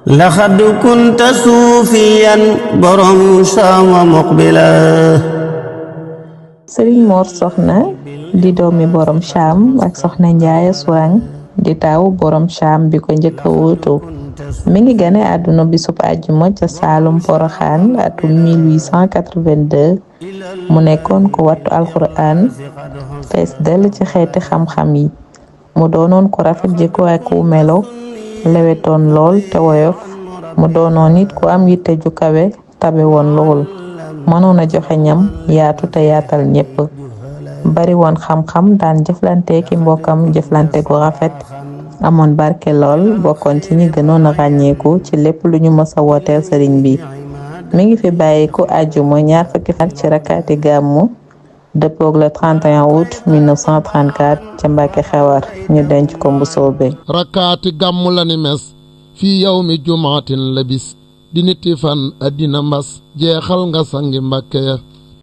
لقد كنت صوفيا borom sama muqbila. Sëriñ Mor Soxna di doomi borom Cham ak Soxna Njaay Swang di taawu borom Cham bi ko njëkk a wuutu mi ngi gane àdduna bisub àjjuma ca Saalum Poroxaan atum 1882 mu nekkoon ko wattu alxuraan fees dell ci xeeti xam-xam yi mu doonoon ko rafet jikko ak ku melo lewetoon lool te woyof mu doonoon it ku am yitte ju kawe tabe woon lool mënoon a joxe ñam yaatu te yaatal ñépp bari woon xam-xam daan jëflante ki mbokkam jëflante gu rafet amoon barke lool bokkoon ci ñi gënoon a ràññeeku ci lépp lu ñu mës a wooteel sëriñ bi mi ngi fi bàyyiku àjjuma ñaar fukki fan ci rakkaati gàmmu dëppoog le 31 août 1934 ca Mbàkke Xewar ñu denc ko Mbusoobe rakkaati gàmmu la ni mes fii yow mi jumaatin la bis di niti fan addina mbas jeexal nga sangi Mbàkke ya